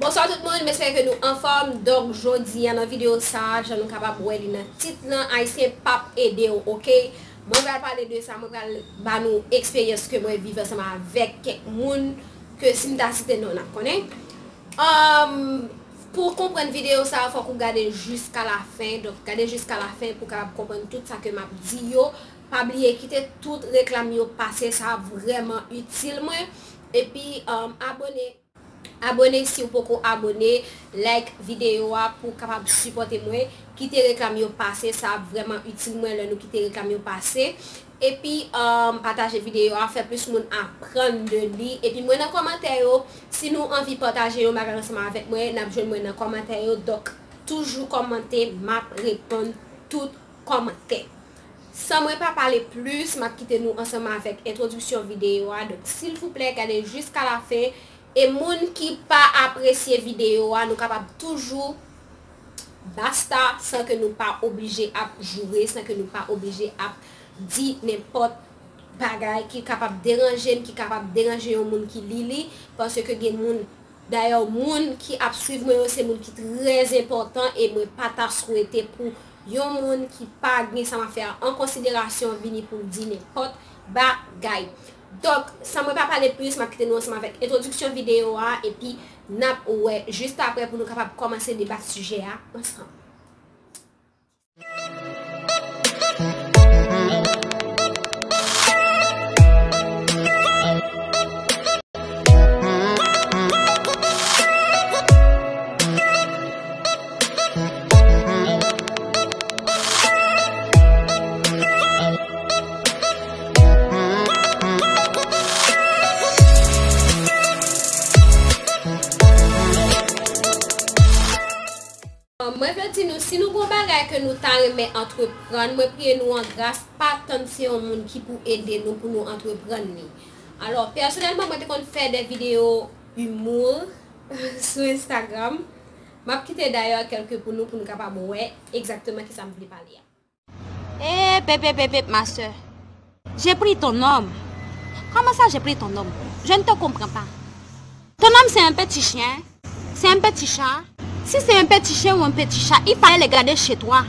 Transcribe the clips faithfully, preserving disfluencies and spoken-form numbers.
Bonswa tout moun, m espere ke nou anfòm. Donk, jodi a nan videyo sa a, jan nou kapab wè li nan tit lan, Ayisyen p ap ede w, oke? Mwen pral pale de sa, mwen pral ba nou eksperyans ke mwen viv ansanm avèk kèk moun ke si m ta site non, n ap konnen. Um, pou w konprann videyo sa a, fòk ou gade jiska la fen. Donk, gade jiska la fen pou w kapab konprann tout sa ke m ap di yo. Pa bliye kite tout reklam yo pase, sa ap vrèman itil mwen. Epi, um, abone. Abone si w poko abone, like videyo a pou w kapab sipòte mwen. Kite reklam yo pase, sa ap vrèman itil mwen lè nou kite reklam yo pase. Epi, um, pataje videyo a, fè plis moun aprann de li. Epi mwen nan kòmantè yo, si nou anvi pataje yon bagay ansanm avèk mwen, n ap jwenn mwen nan kòmantè yo. Donk, toujou kòmante, m ap reponn tout kòmantè. San mwen pa pale plis, m ap kite nou ansanm avèk entwodiksyon videyo a. Donk, silvouplè, gade jiska la fen. E moun ki pa apresye videyo a, nou kapab toujou basta san ke nou pa oblije ap joure, san ke nou pa oblije ap di nenpòt bagay ki kapab deranje m, ki kapab deranje yon moun ki li li, paske gen moun, dayè, moun ki ap swiv mwen yo se moun ki trè enpòtan e mwen pa ta swete pou yon moun ki pa gen sa m ap fè a an konsiderasyon vini pou l di nenpòt bagay. Donk, san mwen pa pale plis, m ap kite nou ansanm avèk entwodiksyon videyo a, epi n ap wè jis apre pou nou kapab kòmanse debat sijè a ansanm. Mwen vle di nou, si nou gon bagay ke nou ta renmen antreprann, mwen priye nou an gras, pa tann se yon moun ki pou ede nou pou nou antreprann li. Alò, pèsonèlman, mwen te konn fè de videyo humour sou Instagram. M ap kite dayè kèlke pou nou, pou nou kapab wè egzakteman kisa m vle pale a. Eh, pep, pep, pep, pep, ma sœur. J'ai pris ton homme. Comment ça, j'ai pris ton homme? Je ne te comprends pas. Ton homme, c'est un petit chien. C'est un petit chat. Si c'est un petit chien ou un petit chat, il fallait le garder chez toi.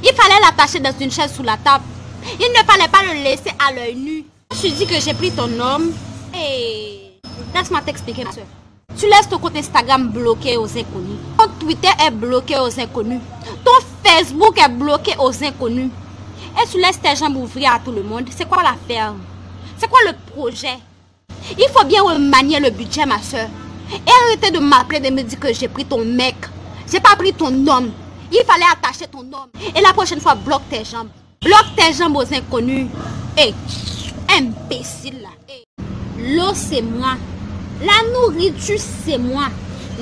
Il fallait l'attacher dans une chaise sous la table. Il ne fallait pas le laisser à l'œil nu. Tu dis que j'ai pris ton homme. Et laisse-moi t'expliquer, ma sœur. Tu laisses ton compte Instagram bloqué aux inconnus. Ton Twitter est bloqué aux inconnus. Ton Facebook est bloqué aux inconnus. Et tu laisses tes jambes ouvrir à tout le monde. C'est quoi l'affaire? C'est quoi le projet? Il faut bien remanier le budget, ma sœur. Et arrêter de m'appeler, de me dire que j'ai pris ton mec. J'ai pas pris ton homme. Il fallait attacher ton homme. Et la prochaine fois, bloque tes jambes. Bloque tes jambes aux inconnus. Eh, imbécile là. Eh. L'eau, c'est moi. La nourriture, c'est moi.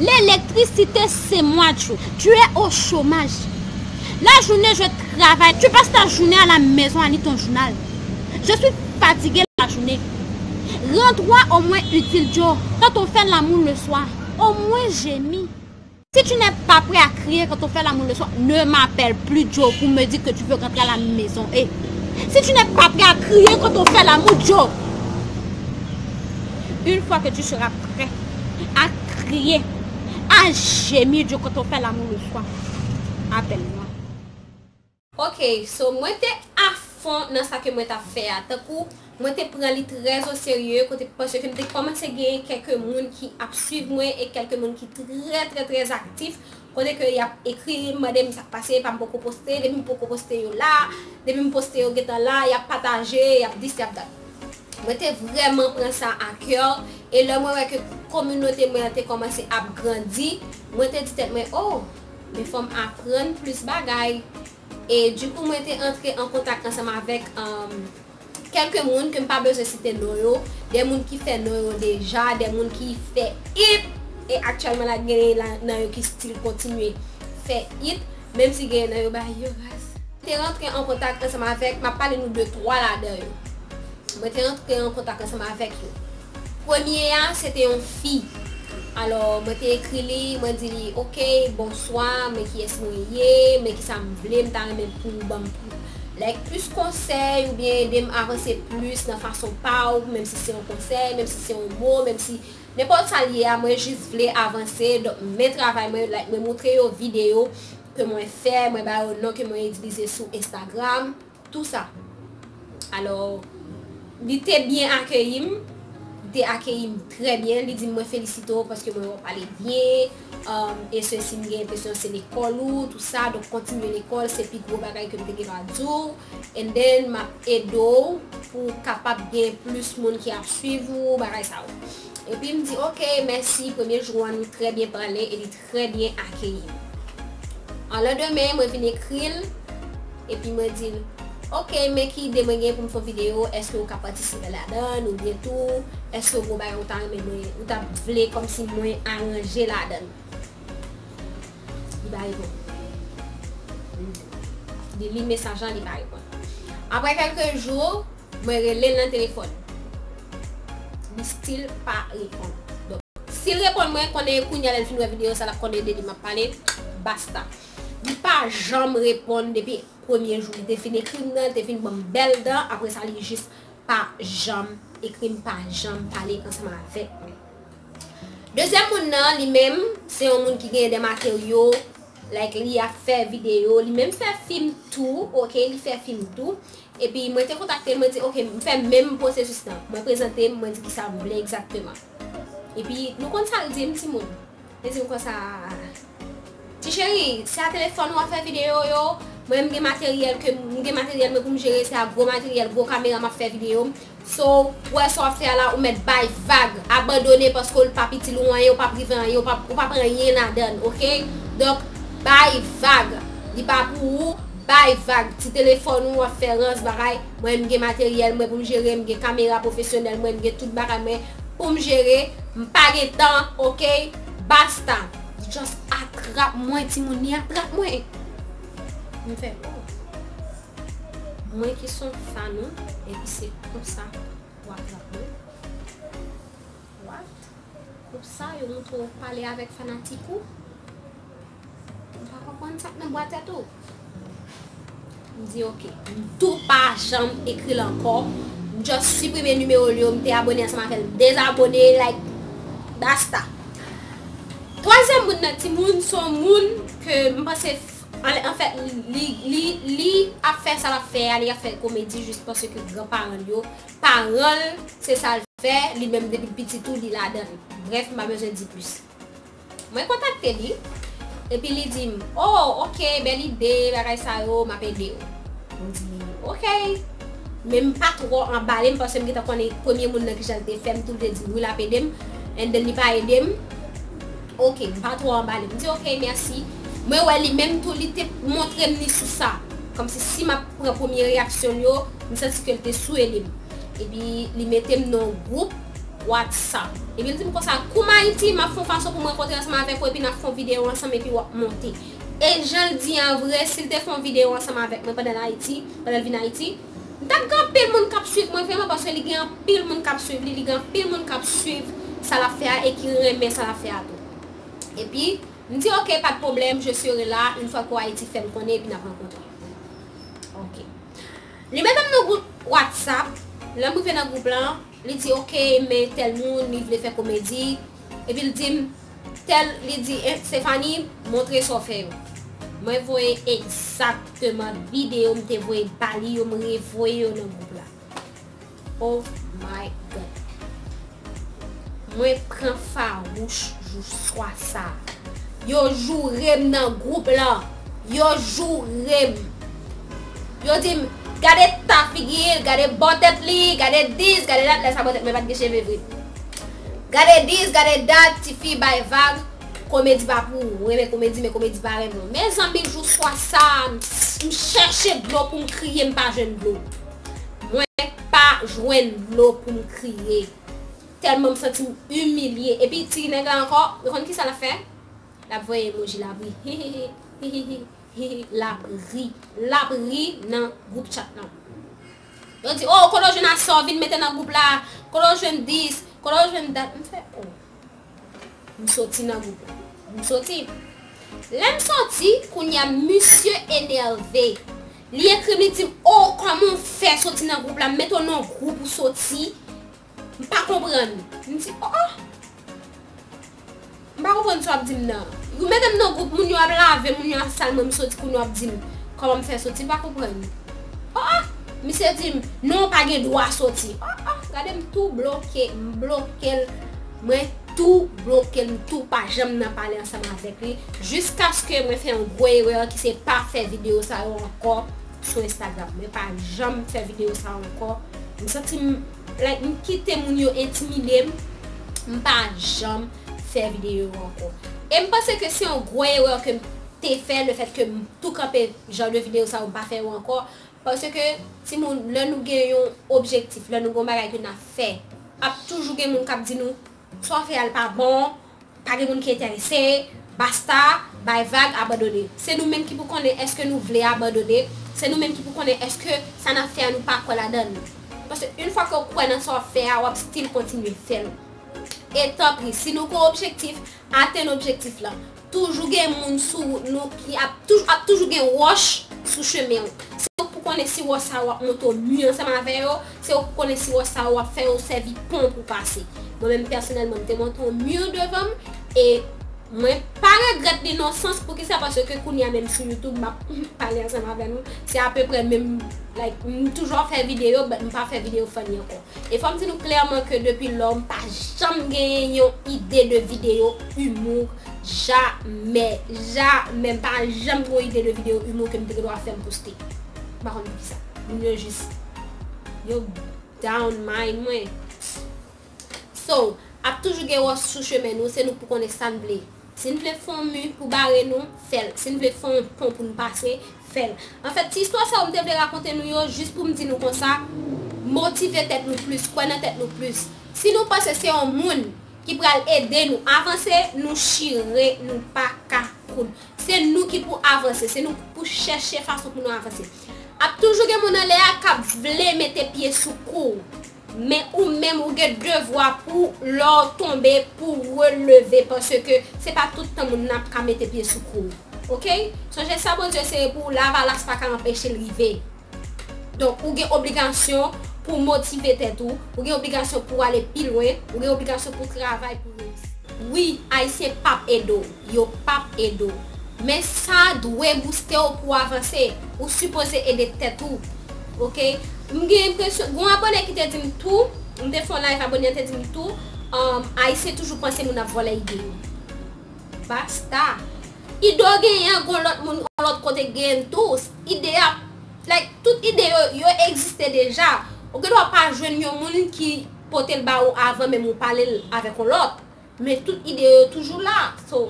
L'électricité, c'est moi, Joe. Tu es au chômage. La journée, je travaille. Tu passes ta journée à la maison à lire ton journal. Je suis fatiguée la journée. Rends-toi au moins utile, Joe. Quand on fait l'amour le soir, au moins j'ai mis. Si tu n'es pas prêt à crier quand on fait l'amour le soir, ne m'appelle plus, Joe, pour me dire que tu veux rentrer à la maison. Eh, si tu n'es pas prêt à crier quand on fait l'amour, Joe, une fois que tu seras prêt à crier, à gémir, Joe, quand on fait l'amour le soir, appelle-moi. Ok, so mwen te afon nan sa ke mwen t ap fè a. Tankou mwen te pran li trè o serye, kote paske m te kòmanse gen kèlke moun ki ap swiv mwen e kèlke moun ki trè, trè, trè aktif. Kote ke y ap ekri m, mande m sa k pase, pa m poko poste, depi m poko poste yo la, depi m poste yo gentan la, y ap pataje, y ap dis, y ap dat. Mwen te vrèman pran sa a kè, e lè mwen wè ke kominote mwen an te kòmanse ap grandi, mwen te di tèt mwen, oh, men fò m aprann plis bagay. E dikou, mwen te antre an kontak ansanm avèk, um, kèlke moun ke m pa bezwen site non yo, de moun ki fè non yo deja, de moun ki fè it, e aktyèlman la, gen la, nan yo ki still kontinye fè it, menm si gen nan yo bay yo raz. Te rantre an kontak ansanm avèk, m ap pale nou de twa ladan yo. Mwen te rantre an kontak ansanm avèk yo. Premye a, se te yon fi. Alò, mwen te ekri li, mwen di li, ok, bonswa, men kiyès mwen ye, men kisa m vle, m ta renmen pou w ban m pou, like, plis konsèy oubyen ede m avanse plis nan fason pa w, menm si se yon konsèy, menm si se yon mo, menm si Nenpòt sa l ye a, mwen jis vle avanse. Donk, men travay mwen, like, mwen montre yo videyo ke mwen fè, mwen ba yo non ke mwen itilize sou Instagram, tou sa. Alò, li te byen akeyi m, li te akeyi m trè byen, li di m mwen felisite w paske mwen wè w pale byen, um, e sesi m gen enpresyon se lekòl ou, tou sa, donk kontinye lekòl, se pi gwo bagay ke m te gen a di w, and then m ap ede w pou w kapab gen plis moun ki ap swiv ou, bagay sa yo. Epi m di, "Ok, mèsi." Premye jou an, nou trè byen pale e li trè byen akeyi m. An landemen, mwen vin ekri l, epi mwen di l, "Ok, men ki ide mwen gen pou m fè yon videyo, èske ou ka patisipe ladan l, oubyen tou, èske ou gen yon bagay ou ta renmen mwen, ou ta vle kòmsi mwen aranje ladan l?" Li pa reponn. Li li mesaj lan, li pa reponn. Apre kèlke jou, mwen rele l nan telefòn. Li still pa reponn. Donk, si l reponn mwen, konnen kounye a lè l fin wè videyo sa, l ap konnen de li m ap pale. Basta. Li pa janm reponn depi premye jou. Li te fin ekri m nan, li te fin ban m bèl dan. Apre sa, li jis pa janm ekri m, pa janm pale ansanm avèk mwen. Dezyèm moun nan, li menm, se yon moun ki gen de materyo, like, li ap fè videyo, li menm fè fim tou, ok, li fè fim tou. Epi mwen te kontakte l, mwen di, "Ok, m fè menm pwosesis lan." Mwen prezante m, mwen di kisa m vle egzakteman. Epi nou konn sa l di m, timoun. Li di m konsa, "Ti cheri, se a telefòn ou ap fè videyo yo, mwen m gen materyèl ke m gen materyèl mwen pou m jere, se a gwo materyèl, gwo kamera m ap fè videyo m. So, ou wè sa w ap fè a la, ou mèt bay vag, abandone paske w p ap itil ou anyen, ou p ap rive anyen, ou p ap, ou p ap anyen ladan l, ok? Donk, bay vag. Li pa pou ou, bay vag. Ti telefòn ou w ap fè rans bagay. Mwen, m gen materyèl mwen pou m jere, m gen kamera pwofesyonèl mwen, m gen tout bagay mwen pou m jere. M pa gen tan, ok? Basta. Just atrap mwen, timoun, li atrap mwen. M fè, oh. Mwen ki se yon fan ou, epi se konsa w atrap mwen. What? Konsa yo montre w pale avèk fanatik ou? M pa konprann sa k nan bwa tèt ou. M di, "Ok." M tou pa janm ekri l ankò. M just siprime nimewo l yo, m te abone ansanm avè l, m dezabone, like, basta. Twazyèm moun nan, timoun, se yon moun ke m panse, an, anfèt, li, li, li ap fè sa l ap fè a, li ap fè komedi jis paske granparan l yo, paran l, se sa l fè, li menm depi l piti tou, li ladan l. Brèf, m pa bezwen di plis. Mwen kontakte li, epi li di m, "Oh, ok, bèl ide, bagay sa yo, m ap ede w." Mwen di, "Ok." Men m pa twò anbale m, paske m gentan konnen premye moun nan kijan l te fè, m tou te di m, "Wi, l ap ede m." And then li pa ede m. Ok, m pa twò anbale. M di, "Ok, mèsi." Mwen wè li menm tou, li te montre m li sou sa. Kòmsi si m ap pran premye reyaksyon l yo, m santi ke l te sou ede m. Epi li mete m nan yon gwoup WhatsApp. Epi l di m konsa, "Kou m Ayiti, m ap fè yon fason pou m rankontre ansanm avèk ou, epi n ap fè yon videyo ansanm, epi w ap monte." E jan l di an vre, si l te fè yon videyo ansanm avèk mwen pandan l Ayiti, pandan l vin Ayiti, m t ap gen anpil moun k ap swiv mwen vreman, paske li gen anpil moun k ap swiv li, li gen anpil moun k ap swiv sa l ap fè a e ki renmen sa l ap fè a tou. Epi, m di, "Ok, pa de pwoblèm, je serai là, une fois que Ayiti fè m konnen, epi n ap rankontre." Ok. Li mete m nan gwoup WhatsApp. Lè m rive nan gwoup lan, li di, "Ok, men tèl moun, li vle fè komedi." Epi l di m, tèl, li di, "Eh, Stéphanie, montre sa w fè yo." Mwen voye egzakteman videyo m te voye ba li yo, m revoye yo nan gwoup la. Oh my God. Mwen pran fawouch jou swa sa. Yo joure m nan gwoup lan. Yo joure m. Yo di m, "Gade ta figi l, gade bò tèt li, gade dis, gade dat." Lè sa bò tèt mwen pa t gen cheve vre. "Gade dis, gade dat, tifi bay vag. Komedi pa pou ou. Ou renmen komedi, men komedi pa renmen ou." Mezanmi, jou swa sa, m, m chèche dlo pou m kriye, m pa jwenn dlo. Mwen pa jwenn dlo pou m kriye. Tèlman m santi m imilye. Epi ti nèg la ankò, ou konn kisa l ap fè? L ap voye emoji, l ap ri. L ap ri. L ap ri nan gwoup chat lan. Yo di, "Oh, kote w jwenn sa w vin mete nan gwoup la? Kote w jwenn dis? Kote w jwenn dat?" M fè, "Oh." M soti nan gwoup la. M soti. Lè m soti, kounye a, misye enève. Li ekri m, li di m, "Oh, kòman w fè soti nan gwoup la? M mete w nan gwoup ou soti." M pa konprann. M di, "Oh, oh." Pa konprann sa w ap di m nan. Ou mete m nan gwoup, moun yo ap lave, moun yo ap sal, mwen m soti kounye a w ap di m kòman m fè soti, m pa konprann. Oh, oh, misye di m, non, w pa gen dwa soti. Oh, oh, gade m tou bloke, m bloke l. Mwen tou bloke l, m tou pa janm nan pale ansanm avèk li. Jiskaske mwen fè yon gwo erè ki se pa fè videyo sa yo ankò sou Instagram. Mwen pa janm fè videyo sa yo ankò. M santi m, like, m kite moun yo entimide m. M pa janm fè videyo yo ankò. E m panse ke se yon gwo erè ke m te fè, lefètke m tou kanpe jan de videyo sa yo, m pa fè yo ankò. Paske, timoun, lè nou gen yon objektif, lè nou gen yon bagay ke n ap fè, ap toujou gen moun k ap di nou, sa w fè a l pa bon, pa gen moun ki enterese, basta, bay vag, abandone. Se nou menm ki pou konnen èske nou vle abandone, se nou menm ki pou konnen èske sa n ap fè a nou pa kwè ladan l. Paske yon fwa ke w kwè nan sa w ap fè a, w ap still kontinye fè l. E tanpri, si nou gen yon objektif, atenn objektif lan. Toujou gen moun sou wout nou ki ap toujou, ap toujou gen wòch sou chemen w. Se ou k pou konnen si wòch sa yo ap monte w mi ansanm avè yo, se ou k pou konnen si wòch sa yo ap fè yo sèvi pon pou pase. Mwen menm pèsonèlman, m te monte yon mi devan m e mwen pa regrèt li nan sans poukisa, paske kounye a menm sou YouTube, m ap pale ansanm avè nou. Se apeprè menm, like, m toujou ap fè videyo, but m pa fè videyo funny ankò. E fò m di nou klèman ke depi lò, m pa janm genyen yon ide de videyo imou. Jamè, jamè. M pa janm gen yon ide de videyo imou ke m te gen dwa fè m poste. M pa konn poukisa. Moun yo jis, yo down mind mwen. So, ap toujou gen wòch sou chemen nou, se nou k pou konnen sa n vle. Si n vle fè yon mi pou bare nou, fè l. Si n vle fè yon pon pou n pase, fè l. Anfèt, ti istwa sa yo m te vle rakonte nou yo, jis pou m di nou konsa, motive tèt nou plis, kwè nan tèt nou plis. Si nou panse se yon moun ki pral ede nou avanse, nou chire, nou pa ka koud. Se nou ki pou avanse, se nou ki pou chèche fason pou nou avanse. Ap toujou gen moun anlè a k ap vle mete pye sou kou w. Men ou menm, ou gen devwa pou, lè w tonbe, pou w releve, paske se pa tout tan moun nan ap ka mete pye sou kou w. Oke? Sonje sa Bondye sere pou w, lavalas pa ka anpeche l rive. Donk, ou gen obligasyon pou motive tèt ou, ou gen obligasyon pou ale pi lwen, ou gen obligasyon pou travay pou reyisi. Wi, Ayisyen p ap ede w, yo p ap ede w. Men sa dwe bouste w pou w avanse. Ou sipoze ede tèt ou. Oke? M gen enpresyon, gen yon abòne ki te di m tou, m te fè yon live, abòne an te di m tou, um, Ayisyen toujou panse moun ap vòlè ide yo. Basta. Ide w genyen an, gon lòt moun, yon lòt kote genyen l tou. Ide a, like, tout ide yo, yo egziste deja. Ou gen dwa pa jwenn yon moun ki pote l ba ou avan, menm ou pale l avèk yon lòt. Men tout ide yo toujou la. So,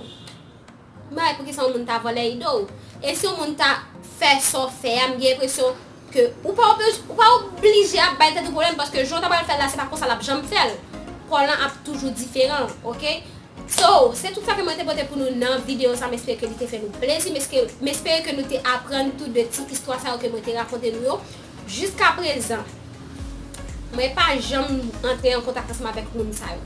m pa wè poukisa yon moun ta vòlè ide w. E si yon moun ta fè sa w fè a, m gen enpresyon ke ou pa oblij-, ou pa oblije ap bay tèt ou pwoblèm, paske jan w ta pral fè l la, se pa konsa l ap janm fè l. Kò w lan ap toujou diferan, oke? So, se tout sa ke mwen te pote pou nou nan videyo sa. M espere ke li te fè nou plezi. M eske-, m espere ke nou te aprann tou de ti istwa sa yo ke mwen te rakonte nou yo. Jiskaprezan, mwen pa janm antre an kontak ansanm avèk moun sa yo.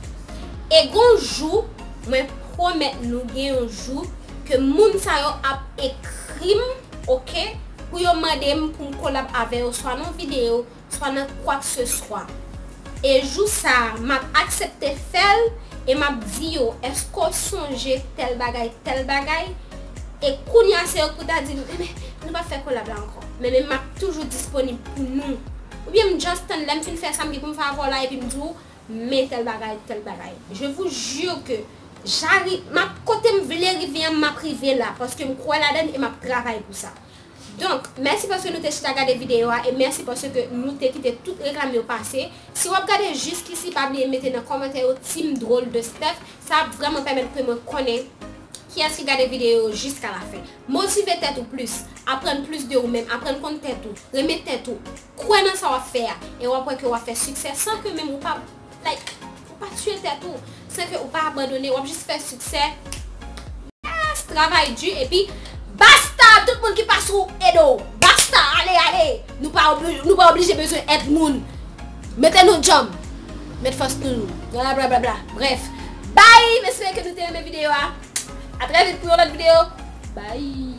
E gon jou, mwen pwomèt nou gen yon jou ke moun sa yo ap ekri m, oke, pou yo mande m pou m kolab avè yo, swa nan videyo, swa nan kwakeseswa. E jou sa a, m ap aksepte fè l e m ap di yo, èske w sonje tèl bagay, tèl bagay? E kounye a, se yo ki pou ta di m, enben, nou pa fè kolab la ankò. Men, men m ap toujou disponib pou nou. Oubyen m just tann lè m fin fè sa m gen pou m fè avè w la, epi m di w, men tèl bagay, tèl bagay. Je vous jure que j'arrive, m ap, kote m vle rive an, m ap rive la, paske m kwè ladan l e m ap travay pou sa. Donk, mèsi paske nou te chita gade videyo a, e mèsi paske nou te kite tout reklam yo pase. Si w ap gade jiskisi, pa bliye mete nan kòmantè yo Team Drôle de Steph. Sa ap vrèman pèmèt ke mwen konnen kiyès ki gade videyo yo jiska lafen. Motive tèt ou plis, aprann plis de ou menm, aprann konn tèt ou, renmen tèt ou, kwè nan sa w ap fè a, e w ap wè ke w ap fè siksè san ke menm ou pa, like, ou pa tiye tèt ou, san ke ou pa abandone, w ap jis fè siksè. Yes, travay di, epi basta, tout moun ki pa sou ede w. Basta, ale, ale. Nou pa obli-, nou pa oblije bezwen èd moun. Mete nou djanm. Met fòs nou. Bla, bla, bla, bla. Brèf. Bye, m espere ke nou te renmen videyo a. A trè vit pou yon lòt videyo. Bye.